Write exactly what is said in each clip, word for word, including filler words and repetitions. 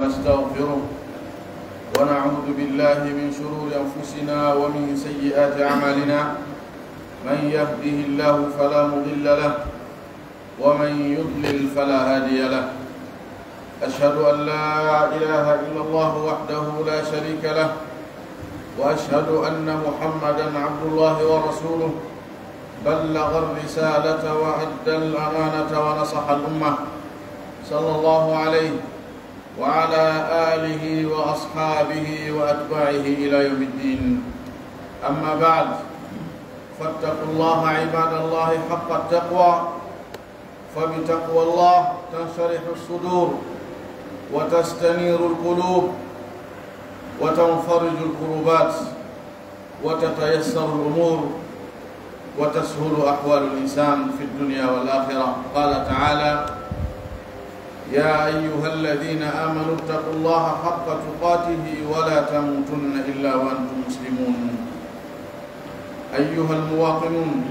ونستغفره، ونعوذ بالله من شرور أنفسنا ومن سيئات أعمالنا. من يهده الله فلا مضل له، ومن يضلل فلا هادي له. أشهد أن لا إله إلا الله وحده لا شريك له، وأشهد أن محمدا عبد الله ورسوله، بلغ الرسالة وأدى الأمانة ونصح الأمة، صلى الله عليه وعلى آله وأصحابه وأتباعه إلى يوم الدين. أما بعد، فاتقوا الله عباد الله حق التقوى، فبتقوى الله تنشرح الصدور وتستنير القلوب وتنفرج الكربات وتتيسر الأمور وتسهل أحوال الإنسان في الدنيا والآخرة. قال تعالى: يا أيها الذين آمنوا اتقوا الله حق تقاته ولا تموتن إلا وأنتم مسلمون. أيها المواطنون،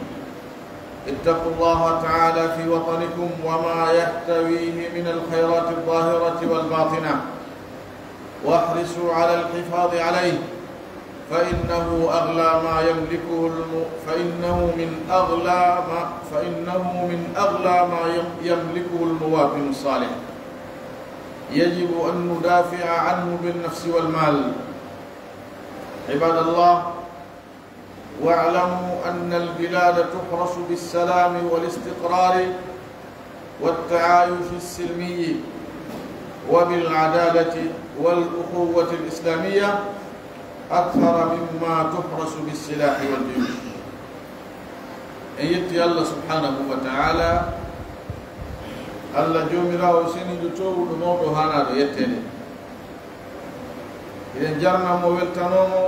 اتقوا الله تعالى في وطنكم وما يحتويه من الخيرات الظاهرة والباطنة، واحرصوا على الحفاظ عليه، فإنه أغلى ما يملكه الم-، فإنه من أغلى ما، فإنه من أغلى ما يم-، يملكه المواطن الصالح. يجب أن ندافع عنه بالنفس والمال. عباد الله، واعلموا أن البلاد تحرس بالسلام والاستقرار والتعايش السلمي وبالعدالة والأخوة الإسلامية أكثر مما تحرس بالسلاح والجيوش. En yetti Allah subhanahu wa ta'ala, Allah joomiraawo seniiɗo toowuɗo mawɗo haanaaɗo yetteede. Eɗen jarna mo, weltanoo mo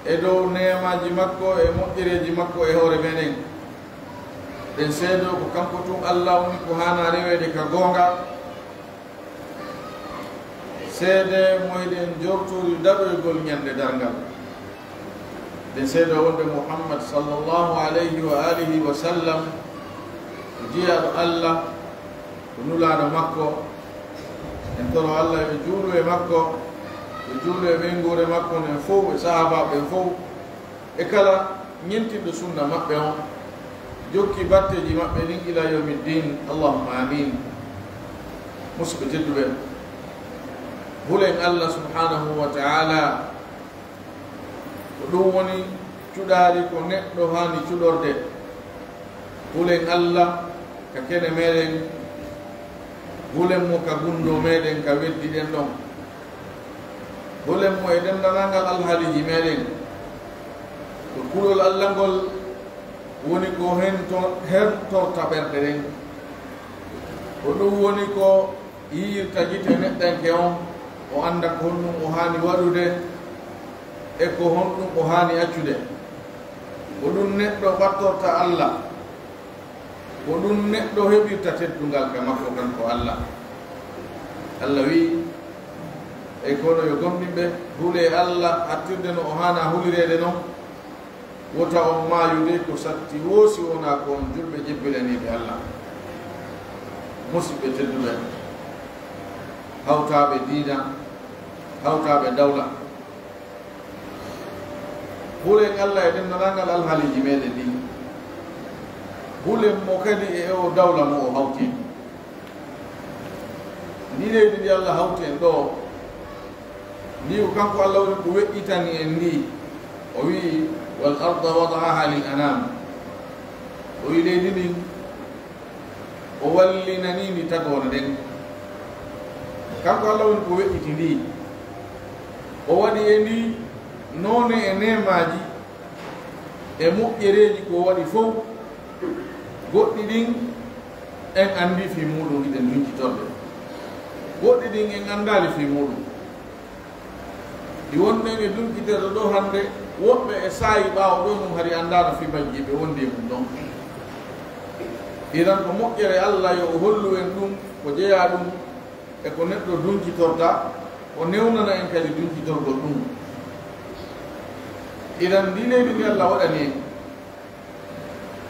e dow neemaaji makko e moƴƴereeji makko e hoore meɗen. Ɗen seedoo ko kanko tun Allah woni ko haanaa reweede ka goonga. Seede mo eɗen jortori daɗoygol ñande darngal. Ɗen seedoo wonde Muhammad sallallahu alayhi wa alihi wa sallam ko jiyaaɗo Allah, ko nulaaɗo makko. En toro Allah yo juulu e makko, yo juulu e ɓeynguure makko nden fow, e sahaabaaɓe ɓen fow, e kala ñentinɗo sunna maɓɓe on, jokki batteeji maɓɓe ɗin ila yawmi ddin. Allahumma amin. Musidɓe tedduɓe, hulen Allah subhanahu wa ta'ala, ko ɗum woni cuɗaari ko neɗɗo haani cuɗorde. Hulen Allah ka kene meɗen, hulen mo ka gunndoo meɗen ka weddi ɗen ɗon. Hulen mo e denndaangal alhaaliiji meɗen. Ko kulol Allah ngol woni ko hento-, hertorta ɓerɗe ɗen. Ko ɗum woni ko yiyirta gite neɗɗanke on, o annda ko honɗum o haani waɗude e ko honɗum o haani accude. Ko ɗum neɗɗo ɓattorta Allah. Ko ɗum neɗɗo heɓirta teddungal ka makko kanko Allah. Allah wi'i, ey kono yo gomɗinɓe, hulee Allah hattirde no o haana hulireede non. Wota on maayu de ko satti woo si wonaa ko on julɓe jebbilaniiɓe Allah. Musidɓe tedduɓe, hawtaaɓe diina, hawtaaɓe dawla, hulen Allah e denndaangal alhaaliiji meɗen ɗin. Hulen mo kadi e o dawla mo o hawti en. Ndi leydi ndi Allah hawti en ɗoo, ndi ko kanko Allah woni ko weƴƴitani en ndi. O wi'i, "Wal arda wada'aha lil anam." O wi'i leydi ndin, o wallinani ndi tagoore nden. Kanko Allah woni ko weƴƴiti ndi. O waɗi e ndi noone e neemaaji e moƴƴereeji ko o waɗi fow. Goɗɗi ɗin en anndi fii muuɗum, hiɗen duncitorde. Goɗɗi ɗin en anndaali fii muuɗum. Ɗi wonɗen e dunkitorde ɗoo hannde, woɓɓe e saa'i ɓaawo ɗoo ɗum hari anndaano fii majji, ɓe wondi e mum ɗon. Idan ko moƴƴere Allah yo o hollu en ɗum, ko jeyaa ɗum e ko neɗɗo dunkitorta, o newnana en kadi dunkitorgol ɗum. Idan ndi leydi ndi Allah waɗani en,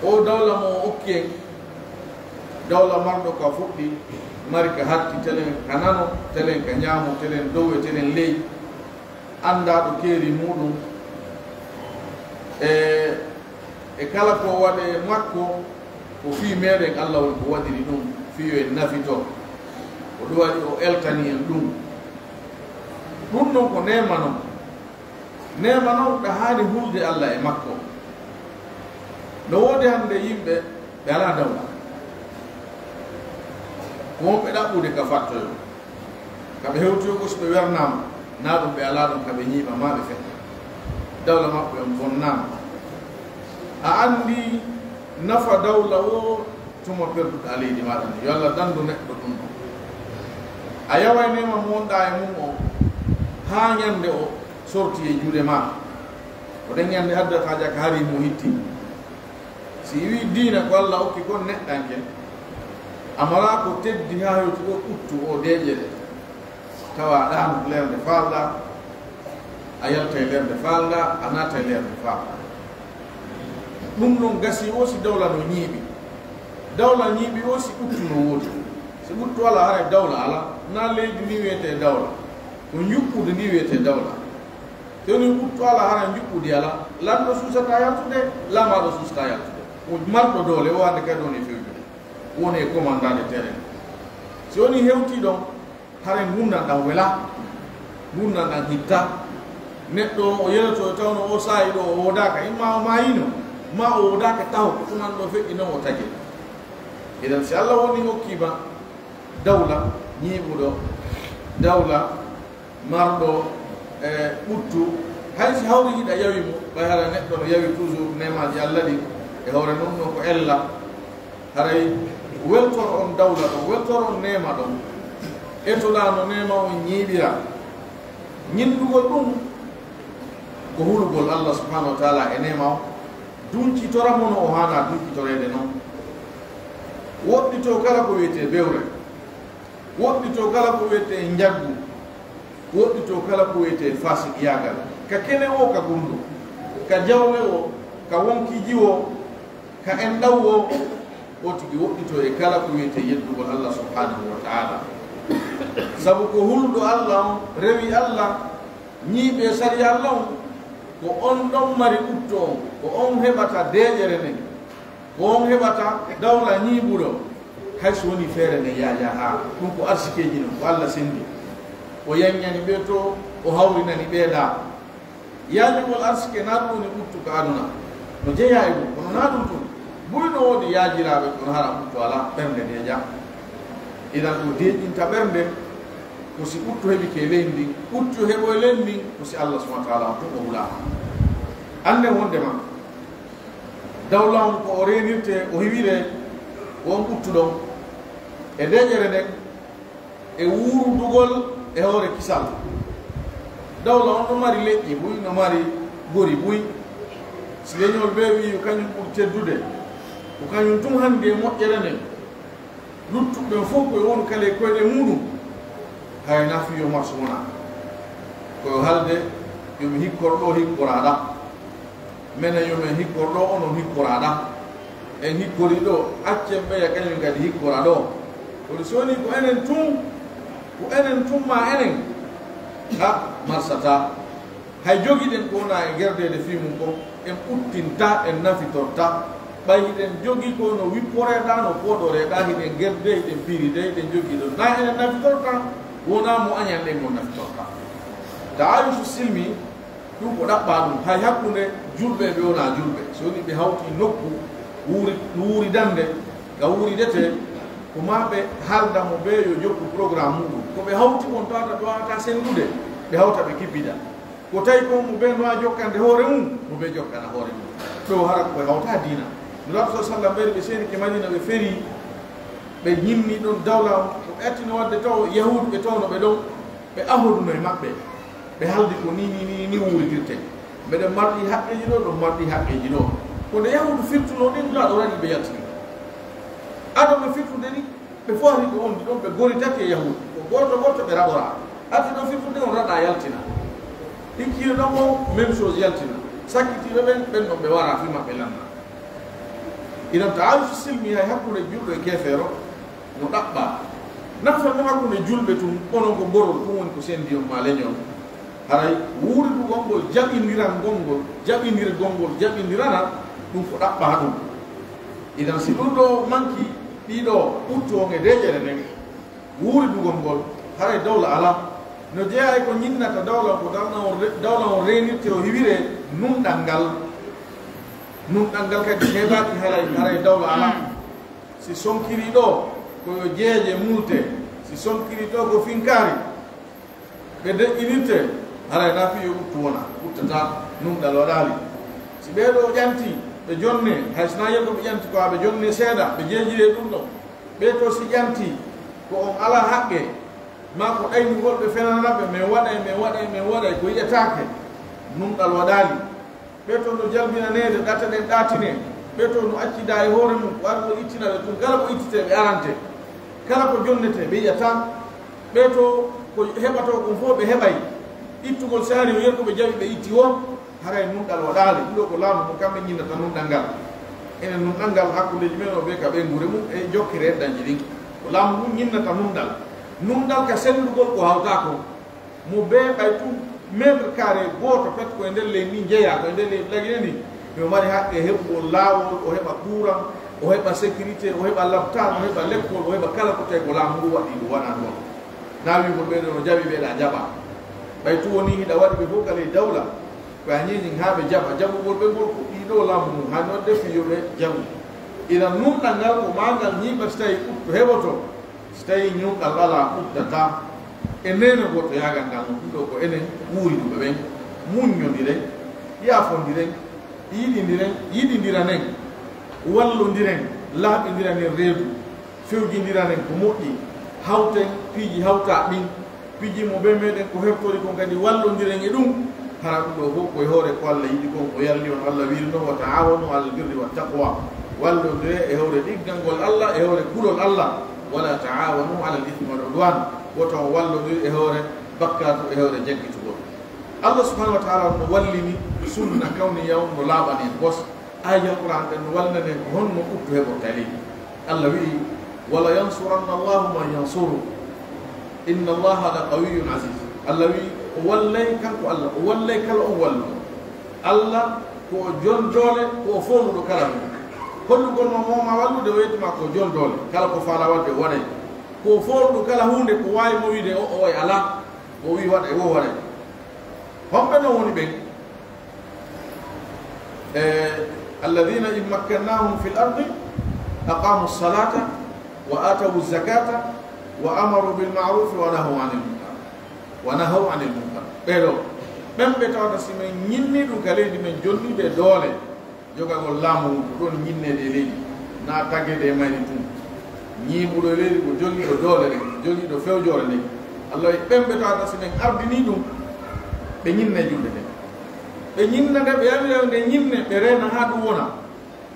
o dawla mo o okki en, dawla marɗo ka fuɗɗi, Mari ka hatti, telen ka nano, telen ka ñaamo, telen dow e telen ley. Anndaa ɗo keeri muuɗum. E, e kala ko waɗe makko, ko fii meɗen Allah woni ko waɗiri ɗum, fii yo en nafito. Ko ɗum waɗi o eltani en ɗum. Ɗum ɗon ko neema non. Neema non ɓe haani hulde Allah e makko. No woodi hannde yimɓe ɓe alaa dawla. Ko wonɓe ɗaɓɓude ka fattoyo. Ka ɓe hewtoyo ko si ɓe wernaama, naa ɗum ɓe alaa ɗum ka ɓe ñiiɓa maa ɓe fetta. Dawla maɓɓe on bonnaama. A anndi nafa dawla wo tuma perduɗaa leydi maaɗa ndi. Yo Allah dandu neɗɗo ɗum ɗon. A yaway neema mo wonɗaa e mum o haa ñande o sorti e juuɗe maa. Ko ɗen ñande haddata jaka hari mo hitti. Si wii diina ko Allah okki kon neɗɗanke, a maraa ko teddi haa hewti ɗo ɓuttu o deeƴere. Tawa ɗaano leerde faalɗaa, a yalta e leerde faalɗaa, a naata e leerde faalɗaa. Ɗum ɗon gasi wo si dawla no ñiiɓi. Dawla ñiiɓi wo si ɓuttu no woodi. Si ɓuttu alaa, haray dawla alaa. Naa leydi ndi wiyetee dawla. Ko njuɓɓudi ndi wiyetee dawla. Si woni ɓuttu alaa, haray njuɓɓudi alaa. Lanɗo suusataa yaltude, laamaaɗo suusataa yaltude. O marɗo doole, o hannde kadi woni e fewjude. Woni e commandant de terrain. Si woni hewtii ɗon, haray ngurndan ɗan welaa, ngurndan ɗan hittaa. Neɗɗo on o yeloto e tawno o saa'i ɗo o woodaaka, imma o maayiino, maa o woodaaka taho, ko tuman ɗo feƴƴi non o tagee. Idan si Allah woni hokkii ma dawla ñiiɓuɗo, dawla marɗo, e, ɓuttu, hay si hawri hiɗa yawi mo, ɓay hara neɗɗo no yawi toujours neemaaji Allah ɗin, e hoore non non ko ella. Haray weltor on dawla ɗon, weltor on neema ɗon. Etoɗaa no neema on ñiiɓira. Ñinndugol ɗum ko hulugol Allah subhanahu wa taala e neema on. Duncitora mo no o haanaa duncitoreede non. Woɗɗitoo kala ko wiyetee bewre. Woɗɗitoo kala ko wiyetee njaggu. Woɗɗitoo kala ko wiyetee faasiqiyaagal. Ka kene woo, ka gunndoo, ka jawle woo, ka wonkiiji woo, ka enɗan woo, o tigi woɗɗitoo e kala ko wiyetee yeddugol Allah subhanahu wa taala. Sabu ko huluɗo Allah on, rewi Allah, ñiiɓi e sariya Allah on, ko on ɗon mari ɓuttu on, ko on heɓata deeƴere nden, ko on heɓata dawla ñiiɓuɗo. Hay so wonii feere nden yaajaaka, ɗum ko arsikeeji non, ko Allah senndi. O yanñani ɓee to, o hawrinani ɓee ɗaa. Yaajugol arsike naa ɗum woni ɓuttu ka aduna. No jeyaa e ɗum, kono naa ɗum tun. Buy no woodi yaajiraaɓe, kono hara ɓuttu alaa, ɓernde deeƴaa. Idan ko deeƴinta ɓernde, ko si ɓuttu heɓike e leydi ndin, ɓuttu heɓo e leydi ndin, ko si Allah subhanahu wa taala on tun o hulaama. Annden wondema, dawla on ko o reenirtee, o hiwiree, ko on ɓuttu ɗon. E deeƴere nden, e wuurudugol e hoore kisal. Dawla on no mari leƴƴi buy, no mari gori buy. Si leñol bee wi'i ko kañum ɓuri teddude, ko kañum tun hannde e moƴƴere nden. Luttuɓe ɓen fof ko e wonu kala e koyɗe muuɗum. Hay na fii yo marsu wona. Ko yo halde, yo mi hikkor ɗo, hikkoraa ɗa. Menen yo men hikkor ɗo, onon hikkoraa ɗa. En hikkorii ɗo, accen ɓeya kañum kadi hikkora ɗo. Kono si wonii ko enen tun, ko enen tun maa enen, ha, marsataa. Hay jogiɗen ko wonaa e gerdeede fii mum kon, en ɓuttintaa, en nafitortaa. Ɓay hiɗen jogii ko no wipporeeɗaa, no pooɗoreeɗaa, hiɗen gerdee, hiɗen piiridee, hiɗen jogii ɗon. Naa enen nafitortaa, wonaa mo añan ɗen mo nafitortaa. Taayusu silmi, ɗum ko ɗaɓɓaa ɗum, hay hakkunde julɓe e ɓe wonaa julɓe. So wonii ɓe hawtii nokku, wuuri, wuuridannde, ka wuuridetee, ko maa ɓe haalda mo bee yo jokku programme muuɗum. Ko ɓe hawti kon tawata ɗo wata senndude, ɓe hawta ɓe kibbida. Ko tawi ko mo bee no a jokkande hoore mum, mo bee jokkana hoore mum. Ɗo hara ko ɓe hawta diina. Nulaaɗo sa sallam ɓeyri ɓe seenike Madina, ɓe ferii, ɓe ñinni ɗon dawla on, ko ɓe attino waɗde taw Yahuudu ɓe tawno ɓe ɗon, ɓe ahoduno e maɓɓe. Ɓe haaldi ko ni, ni, ni, ni wuuridirte. Mbeɗen marɗi haqqeeji ɗo, ɗon marɗi haqqeeji ɗo. Ko nde Yahuudu firtunoo ɗin, Nulaaɗo waɗi ɓe yaltini. Ado ɓe firtude ni, ɓe fof ari ɓe wondi ɗon, ɓe goritake e Yahuudu. Ko gooto gooto ɓe raɓoraa. Arti ɗo firtude on raɗa yaltina. Hikkiiɗo ɗon o, même chose yaltina. Sakkitiiɓe ɓen, ɓen ɗon ɓe waraa fii maɓɓe lanna. Idan taayusu silmi hay hakkunde julɗo e keefeero no ɗaɓɓaa. Nafa mo hakkunde julɓe tun, onon ko gorol tun woni ko sendi on maa leñol. Haray wuuridugol ngol, jaɓindirangol ngol, jaɓindirgol ngol, jaɓindirana, ɗum ko ɗaɓɓaa ɗum. Idan si ɗum ɗoo manki, ɗiɗo ɓuttu on e deeƴere nden, wuuridugol ngol, haray dawla alaa. No jeyaa e ko ñinnata dawla on, ko dawla on re-, dawla on reenirte o hiwiree nunɗal ngal. Nunɗal ngal kadi heɓaaki haray, haray dawla alaa. Si sonkirii ɗoo, ko yo jeeje multe. Si sonkirii ɗoo, ko finkaari. Ɓe deƴƴinirte, haray na fii yo ɓuttu wona, ɓuttataa, nunɗal waɗaali. Si ɓee ɗoo ƴantii, ɓe jonnee, hay si na yego ɓe ƴanti ko haa ɓe jonnee seeɗa, ɓe jeejiree ɗum ɗoo. Ɓee to si ƴantii, ko on alaa haqqe, maa ko ɗaynugol ɓe fenanana ɓe, men waɗay, men waɗay, men waɗay, ko yi'etaake, nunɗal waɗaali. Ɓee to no jalbinaneede, ɗate ɗen ɗaatinee. Ɓee to no accidaa e hoore mum, ko argol ittina ɓe tun. Kala ko ittitee, ɓe arante. Kala ko jonnetee, ɓe yi'ataa. Ɓee to ko heɓatoo kon fof, ɓe heɓay. Ittugol saari o, yer ko ɓe jaɓi, ɓe itti woo, haray nunɗal waɗaali. Ɗum ɗoo ko laamu mum, kamɓe ñinnata nunɗal ngal. Enen nunɗal ngal hakkundeeji men o ɓe ka ɓeynguure mum e jokkere e dañji ɗin. Ko laamu mum ñinnata nunɗal. Nunɗal ka senndugol ko hawtaa kon. Mo bee ɓay tun mètre carré gooto pet ko e nder leydi ndi jeyaa, ko e nder leydi Lagine ndi, yo mari haqqe heɓugol laawol, o heɓa courant, o heɓa sécurité, o heɓa laptaan, o heɓa lekkol, o heɓa kala ko tawi ko laamu ngu waɗi ɗum waɗa ɗum. Na wi'ugol ɓee ɗoo no jaɓi, ɓee ɗaa jaɓaa. Ɓay tun wonii hiɗa waɗi ɓe fof ka ley dawla, ko a ñeeñin haa ɓe jaɓa. Jaɓugol ɓe ngol ko ɗii ɗoo laamu ngun, haa no waɗde fii yo ɓe jaɓu. Inan nunɗal ngal ko maa ngal ñiiɓa si tawii ɓuttu heɓoto. Si tawii ñunɗal alaa, ɓuttataa. E neene gooto yaagal ngal, ɗum ɗoo ko enen wuuriduɓe ɓen, muññondiren, yaafondiren, yiɗindiren, yiɗindiranen, wallondiren, laaɓindiranen reedu, fewjindiranen ko moƴƴi, hawten piiji hawtaa ɗin, piiji mo bee meɗen ko hertori kon kadi wallondiren e ɗum. Hara ɗum ɗoo fof ko e hoore ko Allah yiɗi kon, o yalli on, Allah wiiri non, "Wa ta'awanu alal birri wat taqwa." Wallondire e hoore ɗigganngol Allah, e hoore kulol Allah. "Wala ta'awanu alal ithmi wal udwan." Wota on wallondir e hoore bakkaatu, e hoore jaggitugol. Allah subhanahu wa ta'ala no wallini sunna kawniya on, no laaɓani en bos. Aaji Alqur'aan ɗen no wallina en ko honno ɓuttu heɓorta e leydi. Allah wi'i, "Wala yansuranna Allahu man yansuruh. Inna Allaha la qawiyyun aziz." Allah wi'i, o wallay kanko Allah, o wallay kala on walluɗo. Allah ko o jon doole, ko o fooluɗo kala huunde. Hollugol ma mo ma wallude, o yetti ma ko o jon doole. Kala ko faalaa waɗde, o waɗay. Ko o fooluɗo kala huunde, ko waawi mo wi'ude o, o e alaa. Ko o wi'i waɗay, o waɗay. Honɓe non woni ɓen? Eh, "Alladhina in makkannahum fil ardi aqamu salata wa atawu zakata wa amaru bil ma'ruf wa nahaw anil munkar." Wa nahaw anil munkar. Ɓee ɗoo, ɓen ɓe tawata si men ñinni ɗum ka leydi, men jonni ɓe doole jogagol laamu ngun, ko ɗon ñinneede e leydi, na taggeede e mayri tun. Ñiiɓuɗo e leydi ko jogiiɗo doole ɗen, jogiiɗo fewjoore nden. Allah e ɓen ɓe tawata si men ardini ɗum, ɓe ñinna e julde nden. Ɓe ñinna nde, ɓe yamira nde ñinne, ɓe reena haa ɗum wona.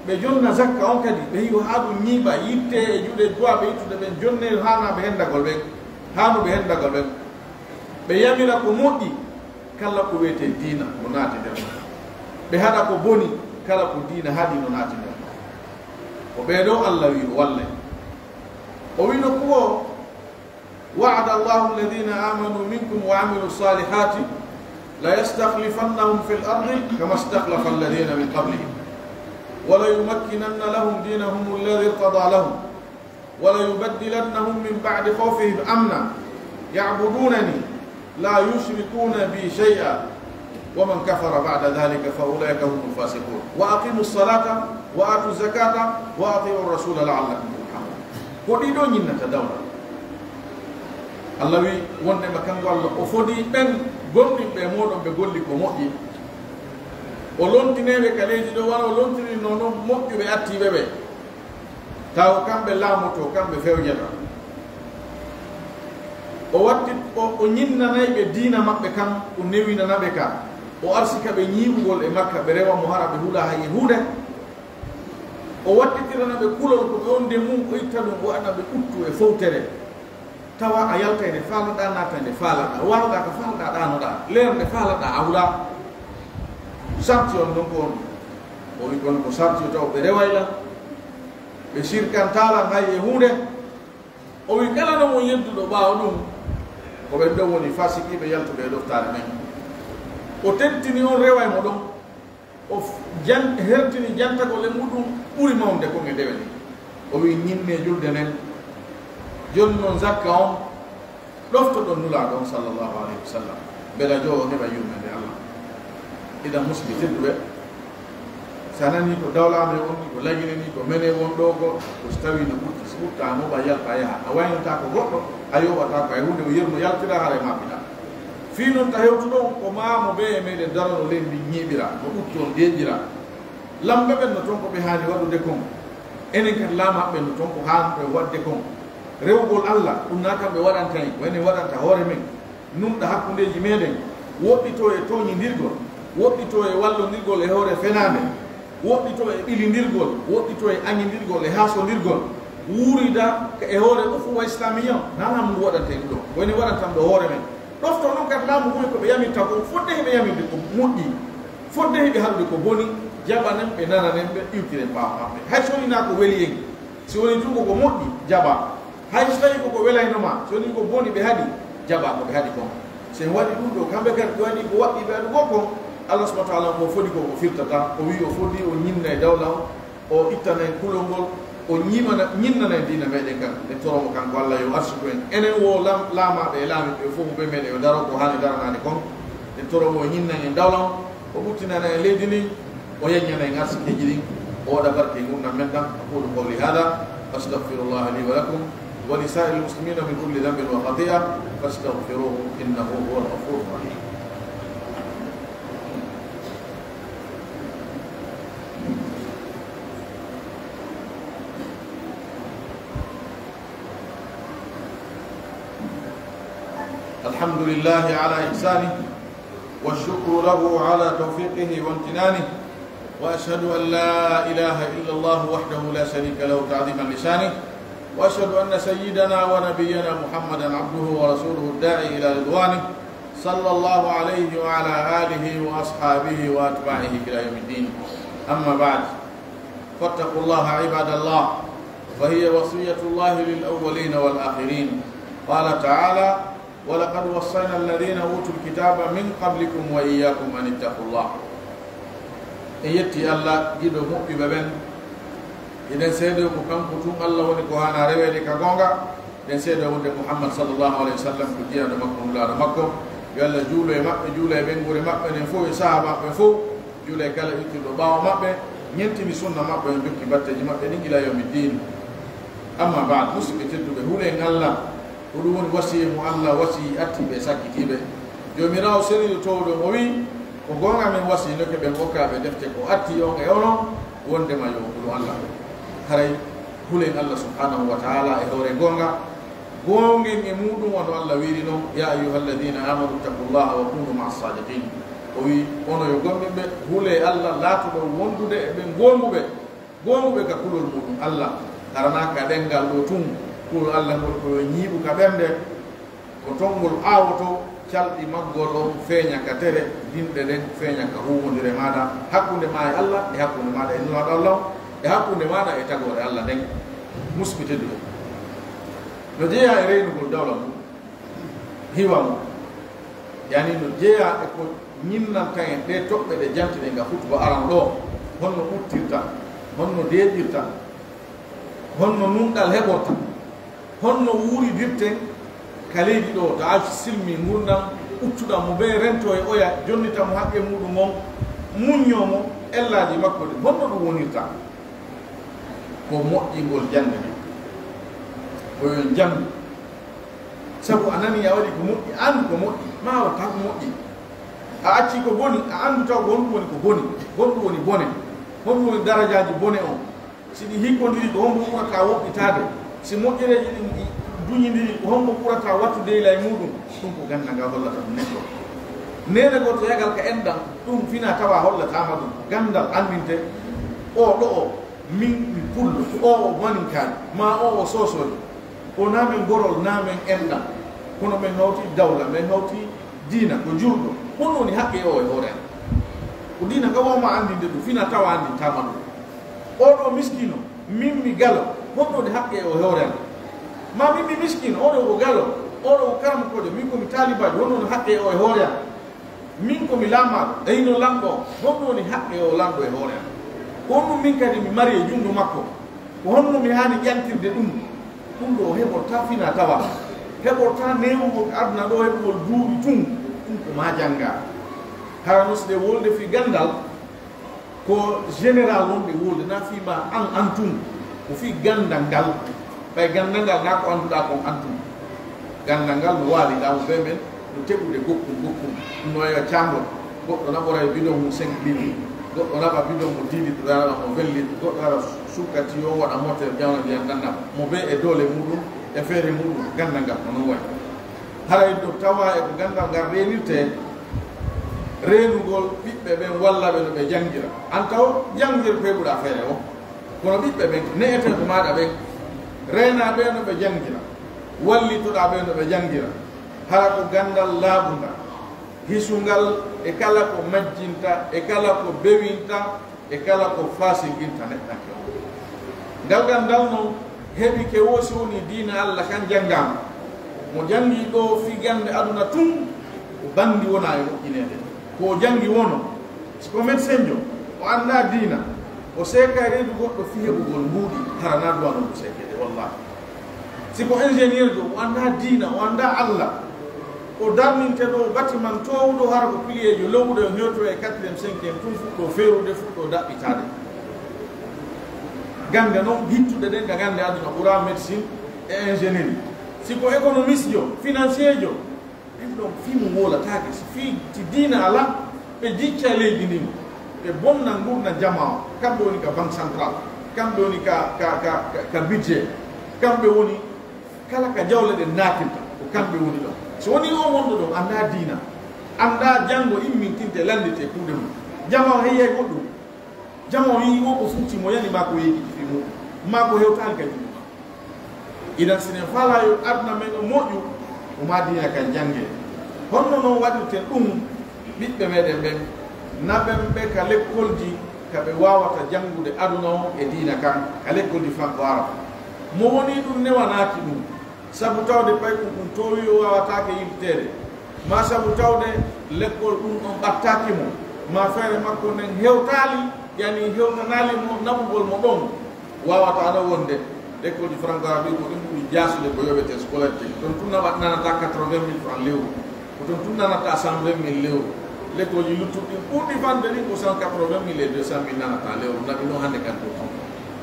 Ɓe jonna zakka on kadi, ɓe hiwa haa ɗum ñiiɓa, yitte e juuɗe duwaaɓe ittude ɓen, jonne haanaaɓe hendagol ɓen, haanuɓe hendagol ɓen. Ɓe yamira ko moƴƴi, kala ko wiyetee diina no naati nder. Ɓe haɗa ko boni, kala ko diina haɗi no naati nder. Ko ɓee ɗoo Allah wi'i o wallay. O wi'i nokku goo, "Wa'ada Allahu alladhina amanu minkum wa amilu salihati la yastakhlifannahum fil ardi kama istakhlafa alladhina min qablihim. Wa la yumakkinanna lahum dinahum alladhi irtada lahum. Wa la yubaddilannahum min ba'di khawfihim amna ya'budunani la yushrikuna bi shay'a. Wa man kafara ba'da dhalika fa ulaika humul fasiqun. Wa aqimu salata wa atu zakata wa ati'u rasula la'allakum turhamun." Ko ɗii ɗoo ñinnata dawla. Allah wi'i wondema kanko Allah o fodii ɓen gomɗinɓe e mooɗon ɓe golli ko moƴƴi. O lontinii ɓe ka leydi ɗoo, wano o lontinirnoo non moƴƴuɓe attiiɓe ɓe. Taw kamɓe laamotoo, kamɓe fewjata. O watti, o, o ñinnanay ɓe diina maɓɓe kan, o newinana ɓe ka. O arsika ɓe ñiiɓugol e Makka, ɓe rewa mo hara ɓe hula hay e huunde. O wattitirana ɓe kulol ko ɓe wonde mum, o itta ɗum, o waɗana ɓe ɓuttu e fowtere. Tawa a yaltay nde faalaɗaa, naatay nde faalaɗaa, waaloɗaa ka faalaɗaa, ɗaanoɗaa, leer nde faalaɗaa, a hulaa. Sarti on non ko on. O wi kono ko sarti o taw ɓe reway lan, ɓe sirkantaa lan hay e huunde. O wi, kala no mo yedduɗo ɓaawo ɗum, ko ɓen ɗon woni fasikiiɓe yaltuɓe e ɗoftaare men. O teddini on rewa e mo ɗon. O f-, jan-, hertini jantagol e muɗum ɓuri mawnde kon e dewe ɗen. O wi, ñinnee julde nden, jonnon zakka on, ɗoftoɗon Nulaaɗo on sallallahu alayhi wa sallam, mbela joo o heɓa yurmeende Allah. Idan, musidɓe tedduɓe, si a nanii ko dawla amen on, ko lagine ni, ko mene won ɗoo ko, ko si tawii no ɓurti, si ɓurtaa mo ɓa yalta yaha, a waynotaako goɗɗo, a yoɓataako hay huunde, o yerno yaltira hara e maɓɓita. Fii non ta hewtuɗon, ko maa mo bee e meɗen darono leydi ndin ñiiɓira, no ɓutton deeƴira. Lamɓe ɓen no ton ko ɓe haani waɗude kon. Enen kadi laamaaɓe ɓen no ton ko haanɓe waɗde kon. Rewugol Allah, ɗum naa kamɓe waɗanta en, ko enen waɗanta hoore men. Nunɗa hakkundeeji meɗen, woɗɗitoo e tooñindirgol, woɗɗitoo e wallondirgol e hoore fenaande, woɗɗitoo e ɓilindirgol, woɗɗitoo e añindirgol e haasondirgol, wuurida ka e hoore ukhuwa islamiya, naa ɗum waɗanta en ɗoo. Ko enen waɗanta ɗoo hoore men. Ɗofto non kadi laamu ngun ko ɓe yamirta kon, fodde hiɓe yamirde ko moƴƴi, fodde hiɓe haɗude ko boni, jaɓanen ɓe, nananen ɓe, iwtiren ɓaawo maɓɓe. Hay so wonii naa ko weli en, si wonii tun ko ko moƴƴi, jaɓaa. Hay so tawii ko ko welayno ma, so wonii ko boni ɓe haɗi, jaɓaa ko ɓe haɗi kon. Si en waɗi ɗum ɗoo, kamɓe kadi ɓe waɗi ko waɗɗii ɓe haɗugol kon, Allah subhanahu wa ta'ala ko fodi ko, ko firtata, o wi'i o fodi o ñinna e dawla on, o ittana en kulol ngol, o ñimana, ñinnana en diina meɗen kan. En toro mo kanko Allah yo arsuku en. Enen wo lam-, laamaaɓe e laamiiɓe fof, ɓe meɗen yo daro ko haani daranaade kon. En toro mo o ñinnan en dawla on, o ɓuttinana en leydi ndin, o yaññana en arsikiiji ɗin, o waɗa barke e ngurndan men ɗan. أقول قولي هذا، أستغفر الله لي ولكم ولسائر المسلمين من كل ذنب وخطيئة، فاستغفروه إنه هو الغفور الرحيم. الحمد لله على إحسانه، والشكر له على توفيقه وامتنانه، وأشهد أن لا إله إلا الله وحده لا شريك له تعظيما لشانه، وأشهد أن سيدنا ونبينا محمدا عبده ورسوله الداعي إلى رضوانه، صلى الله عليه وعلى آله وأصحابه وأتباعه إلى يوم الدين. أما بعد، فاتقوا الله عباد الله، فهي وصية الله للأولين والآخرين. قال تعالى: ولقد وصينا الذين أوتوا الكتاب من قبلكم وإياكم أن اتقوا الله. En yetti Allah, giɗo moƴƴuɓe ɓen. Eɗen seedoo ko kanko tun Allah woni ko haana reweede ka goonga. Eɗen seedoo wonde Muhammad sallallahu alayhi wa sallam ko jiyaaɗo makko, nulaaɗo makko. Yo Allah juulo e maɓɓe, juulo e ɓeynguure maɓɓe nden fof, e sahaabaaɓe fof. Juulo e kala ittuɗo ɓaawo maɓɓe, ñentini sunna maɓɓe, on jokki batteeji maɓɓe ɗin ila yawmi diin. Amma ba'd, musidɓe tedduɓe, hulen Allah. Ko ɗum woni wasiyee mo Allah wasiyii attiiɓe e sakkitiiɓe. Joomiraawo seniiɗo toowɗo o wi'i, ko goonga min wasiyinoke ɓen okkaaɓe defte ko attii on e onon, wondema yo on hulu Allah. Haray hulen Allah subhanahu wa ta'ala e hoore goonga. Goongen e muɗum wano Allah wiiri non, يا أيها الذين آمنوا اتقوا الله وكونوا مع الصادقين. O wi'i, onon yo gomɗinɓe, hulee Allah, laatoɗon wondude e ɓen goonguɓe. Goonguɓe ka kulol muɗum Allah, hara naa ka ɗemngal ɗoo tun, kulol Allah ngol ko yo ñiiɓu ka ɓernde, ko ton ngol aawotoo, calɗi maggol on feeña ka tere, dinɗe ɗen feeña ka huuwondire maaɗa, hakkunde maa e Allah, e hakkunde maaɗa e Nulaaɗo Allah on, e hakkunde maaɗa e tagoore Allah nden. Musidɓe tedduɓe, no jeyaa e reynugol dawla mum, hiwa mum, yani no jeyaa e ko ñinnanta en ɗee toɓɓe ɗe jantiɗen ga hutuba aran ɗoo, honno ɓuttirta, honno deeƴirta, honno nunɗal heɓorta, honno wuuridirten ka leydi ɗoo, to a silmii ngurndan, ɓuttuɗan mo bee rento e oya, jonnita mo haqqe muɗum on, muññoo mo ellaaji makko ɗin, honno ɗum wonirta? Ko moƴƴingol jannde nden. Ko yo en janngu. Sabu a nanii a waɗi ko moƴƴi, a anndi ko moƴƴi, maa a waɗataa ko moƴƴi. A accii ko boni, a anndu taw ko honɗum woni ko boni, honɗum woni bone, honɗum woni darajaaji bone on. Si ɗi hikkondiri, ko hombo ɓurata woɗɗitaade? Si moƴƴereeji ɗin ɗi duñindiri, ko hombo ɓurata wattude ila e muɗum? Ɗum ko ganndal ngal hollata ɗum neɗɗo. Neene gooto yagal ka enɗan, ɗum fina tawa hollataama ɗum. Ganndal anndinte, o ɗo o, min mi pullo, o o maninkaajo, maa o o soosoojo. O naa men gorol, naa men enɗan. Kono men hawti dawla, men hawti diina, ko juulɗo. Honno woni haqqe o e hoore am? Ko diina ka wawma anndinde ɗum, fina tawa anndintaama ɗum. O ɗo miskiino, min mi galo, honno woni haqqe o e hoore am? Ma min mi miskin, oɗo ko galo, oɗo ko karamokoojo, min ko mi taalibaajo, honno woni haqqe o e hoore am? Min ko mi laamaaɗo, e hino lamɗo, honno woni haqqe o lamɗo e hoore am? Ko honɗum min kadi mi mari e junngo makko? Ko honno mi haani ƴantirde ɗum? Ɗum ɗo heɓortaa fina tawa, heɓortaa neewugol ko aduna ɗo, heɓugol duuɓi tun, ɗum ko maa janngaa. Hara no si ɗe wolde fii ganndal, ko général wonɓe wolde, na fii ma an, an tun, ko fii ganndal ngal. Ɓay ganndal ngal na ko annduɗaa kon an tun. Ganndal ngal no waali ɗaa mo ɓe men, no teɓude gokkum, gokkum. Ɗum no waywa caangol. Goɗɗo naɓora e bidon mum cinq litres. Goɗɗo naɓa bidon mo dix litres, naɓa mo vingt litres. Goɗɗo ara sukka tiyo, waɗa moteur, ƴawna ndiyam, nanna mo be e doole muɗum, e feere muɗum, ganndal ngal ko non wayi. Haray ɗo tawa e ko ganndal ngal reenirtee, reenugol ɓiɓɓe ɓen, walla ɓe no ɓe janngira. An taw janngir ko heɓuɗaa feere o, kono ɓiɓɓe ɓen, ne'eteeɓe maaɗa ɓen, reenaa ɓe no ɓe janngira, wallitoɗaa ɓe no ɓe janngira. Hara ko ganndal laaɓungal, hisungal e kala ko majjinta, e kala ko bewinta, e kala ko faasirginta neɗɗanke on. Ngal ganndal non heɓike wo si wonii diina Alla kan janngaama. Mo janngii ɗo fii gannde aduna tun, ko banndi wonaa e moƴƴineede. Ko o janngi wono, si ko médecin jo, o anndaa diina, o seekay reedu goɗɗo fii heɓugol mbuuɗi, hara na duwano mo seekeede, wallaahi. Si ko ingénieur jo, o anndaa diina, o anndaa Alla, o darninte ɗo bâtiment toowuɗo, hara ko pilier jo lowuɗo e hewtoya e quatrième, cinquième, tun fuɗɗo feerude, fuɗɗo daɓɓitaade. Gannde non hittuɗe ɗen ka gannde aduna ɓura médecine e ingénierie. Si ko économiste jo, financier jo, ɓen ɗon fii mum wowlataake, si fii ti diina alaa, ɓe jicca leydi ndin, ɓe bonna ngurndan jamaa on. Kamɓe woni ka banque centrale, kamɓe woni ka, ka, ka, ka, ka budget, kamɓe woni kala ka jawle ɗen naatirta, ko kamɓe woni ɗon. So wonii on wonɗo ɗon anndaa diina, anndaa janngo immintinte lanndete kuuɗe mum, jamaa on heyyay goɗɗum. Jamaa on yi'i wo ko futti mo yani maa ko yeeƴi fii muɗum, maa ko hewtaali ka junngo maa. Idan, si en faalaa yo aduna men on moƴƴu, ko maa diina kan janngee. Honno non waɗirten ɗum? Ɓiɓɓe meɗen ɓen, naɓen ɓe ka lekkolji ka ɓe waawata janngude aduna on e diina kan, ka lekkolji franco-arabe. Mo wonii ɗum newanaaki ɗum, sabu tawde paykun kun toowi o waawataake yilteede, maa sabu tawde lekkol ɗum ɗon ɓattaaki mo, maa feere makko nden hewtaali, yani hewtanaali mo naɓugol mo ɗon, waawata ɗon wonde. Lekkolji franco-arabe ko ɗin ɓuri jaasude ko yoɓete scolarité. Ton tun naɓa-, nanata quatre-vingt mille francs lewru. Ko ton tun nanata cent vingt mille lewru. Lekkolji luttuɗi ɗin ɓurɗi fande ɗin ko cent quatre-vingt mille e deux cent mille nanata lewru. Naɓi non hannde kan ɗo tun.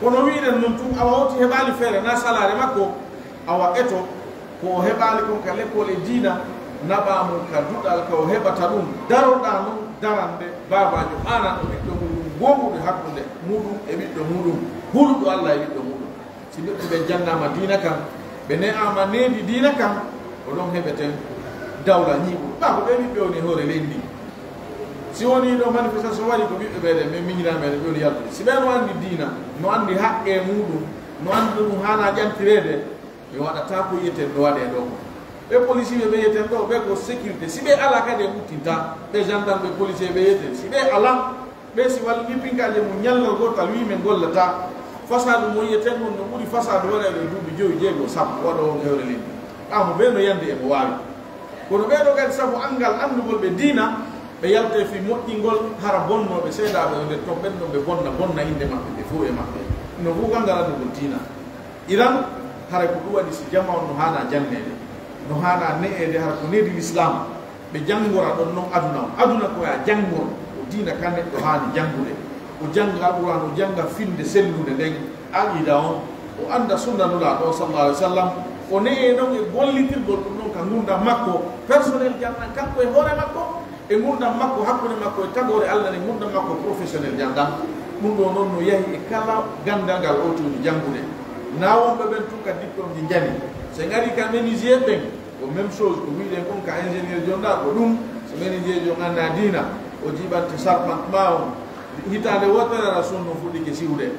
Kono wi'ɗen non tun, awa o ti heɓaali feere na salaare makko, awa eto ko o heɓaali kon ka lekkol e diina, naɓaa mo ka duɗal ka o heɓata ɗum. Daroɗaa non darande baabaajo aananɗo ɓiɗɗo muɗum, goomuɗo hakkunde muɗum e ɓiɗɗo muɗum, huluɗo Alla e ɓiɗɗo muɗum. Si ɓiɓɓe ɓen janngaama diina kan, ɓe ne'aama needi diina kan, ko ɗon heɓeten dawla ñiiɓuɗo. Ɓaa ko ɓee ɓiɓɓe woni e hoore leydi ndin. Si wonii ɗo manifestation waɗi, ko ɓiɓɓe meɗen, men miñiraaɓe meɗen, ɓe woni yaltude. Si ɓee no anndi diina, no anndi haqqee muɗum, no anndi no ɗum haanaa ƴantireede, mi waɗataa ko yi'eten no waɗee ɗoo ko. Ɓe policier ɓe yi'eten ɗoo, ɓe ko sécurité. Si ɓe alaa kadi, en ɓuttintaa. Ɓe gendarme, ɓe policier ɓe yi'eten. Si ɓe alaa, ɓe si wallii pinkaaje mum ñallal gootal, wii men gollataa. Fasaadu mo yi'eten on no ɓuri fasaadu waɗeede duuɓi jowi, jeego, sappo, waɗoowo hewre leydi. Ɓaa mo ɓee no yandi e mo waawi. Kono ɓee ɗoo kadi, sabu anngal anndugol ɓe diina, ɓe yaltay fii moƴƴingol, hara bonnooɓe seeɗaaɓe on nder ton, ɓen ɗon ɓe bonna, bonna innde maɓɓe, ɓe fow e maɓɓe. No fow ko anngal anndugol diina. Iran, haray ko ɗum waɗi si jamaa on no haanaa janneede, no haanaa ne'eede, hara ko needi Lislaam, ɓe janngora ɗon non aduna on. Aduna ko yaa janngoro, ko diina ka neɗɗo haani janngude. O jannga Alquraan, o jannga finnde sellude nden, aqiida on, o annda sunna Nulaaɗo on, sallallahu alaihi wasallam, o ne'ee non e gollitirgol ɗum non ka ngurndan makko, personnel jannan kanko e hoore makko, e ngurndan makko, hakkunde makko e tagoore Alla nden, ngurndan makko professionnel jannan. Ɗum ɗoo non no yahi e kala ganndal ngal o toni janngude. Na wonɓe ɓen tun ka diplôme ji njani. So en arii ka menuisier ɓen, ko même chose, ko wi'ɗen kon ka ingénieur jon ɗaa, ko ɗum, so menuisier jon anndaa diina, o jiɓante charpente maa on, hitaande wootere ara sunno fuɗɗike siwde.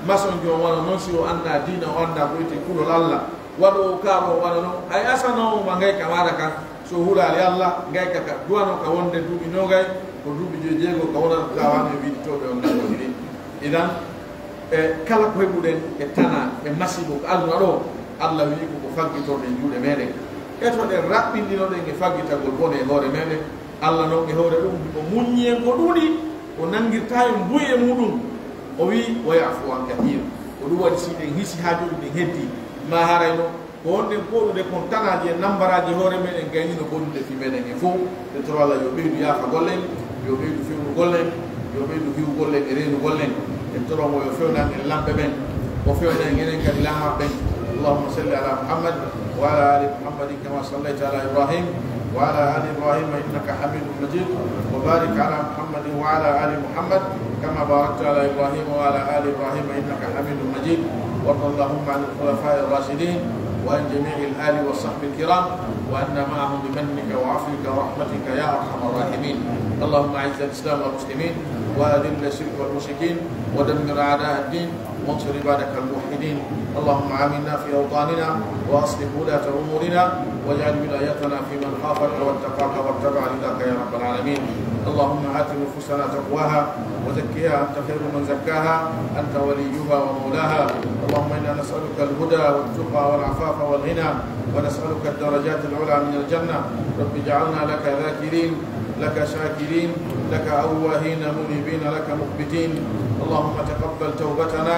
Maçon jon wano non, si o anndaa diina, o anndaa ko wiyetee kulol Alla, waɗoowo kaaro o wano non, hay asanoowo ma ngayka maaɗa kan, so hulaali Alla, ngayka ka duwano ka wonde duuɓi noogay, ko duuɓi joyi jeego ka wonata, ka waano e wiɗitooɓe on nanngoji ɗin. Idan, e kala ko heɓuɗen e tana, e masiibo ko aduna ɗoo, Alla wi'i ko ko Faggitoɗen juuɗe meɗen, etoɗen raɓɓinɗinoɗen e faggitagol bone e hoore meɗen. Allah non e hoore ɗum, o muññi en ko ɗuuɗi, o nanngirtaa en buy e muɗum. O wi'i, "Wa ya'fu an kathir." Ko ɗum waɗi si ɗen hisi haa jooni ɗen heddi, ma harayno ko wonɗen koɗude kon tanaaji e nambaraaji hoore meɗen gaynino bonnude fi meɗen e fow. Ɗen toro Allah yo ɓeydu yaafagol en, yo ɓeydu fewnugol en, yo ɓeydu hiwgol en e reenugol en. En toro mo yo fewnan en lamɓe ɓen, o fewna en enen kadi laamaaɓe ɓen. اللهم صل على محمد وعلى آل محمد كما صليت على إبراهيم وعلى آل إبراهيم إنك حميد مجيد، وبارك على محمد وعلى آل محمد كما باركت على إبراهيم وعلى آل إبراهيم إنك حميد مجيد. وارض اللهم عن الخلفاء الراشدين وعن جميع الآل والصحب الكرام، وعنا معهم بمنك وعفوك ورحمتك يا أرحم الراحمين. اللهم أعز الإسلام والمسلمين، وأذل الشرك والمشركين، ودمر أعداء الدين، وانصر عبادك الموحدين. اللهم آمنا في أوطاننا، وأصلح ولاة أمورنا، واجعل ولايتنا في من خافك واتقاك واتبع رضاك يا رب العالمين. اللهم آت نفوسنا تقواها، وزكها أنت خير من زكاها، أنت وليها ومولاها. اللهم إنا نسألك الهدى والتقى والعفاف والغنى، ونسألك الدرجات العلى من الجنة. رب اجعلنا لك ذاكرين، لك شاكرين، لك أواهين منيبين، لك مخبتين. اللهم تقبل توبتنا،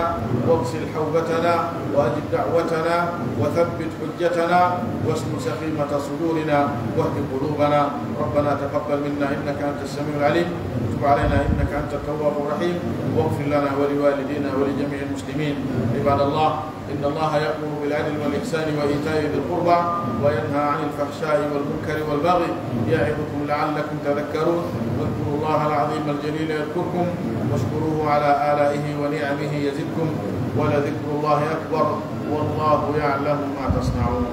واغسل حوبتنا، وأجب دعوتنا، وثبت حجتنا، واسلل سخيمة صدورنا، واهد قلوبنا. ربنا تقبل منا إنك أنت السميع العليم، وتب علينا إنك أنت التواب الرحيم، واغفر لنا ولوالدينا ولجميع المسلمين. عباد الله، إن الله يأمر بالعدل والإحسان وإيتاء ذي القربى، وينهى عن الفحشاء والمنكر والبغي، يعظكم لعلكم تذكرون. اذكروا الله العظيم الجليل يذكركم، واشكروه على آلائه ونعمه يزدكم، ولذكر الله أكبر، والله يعلم ما تصنعون.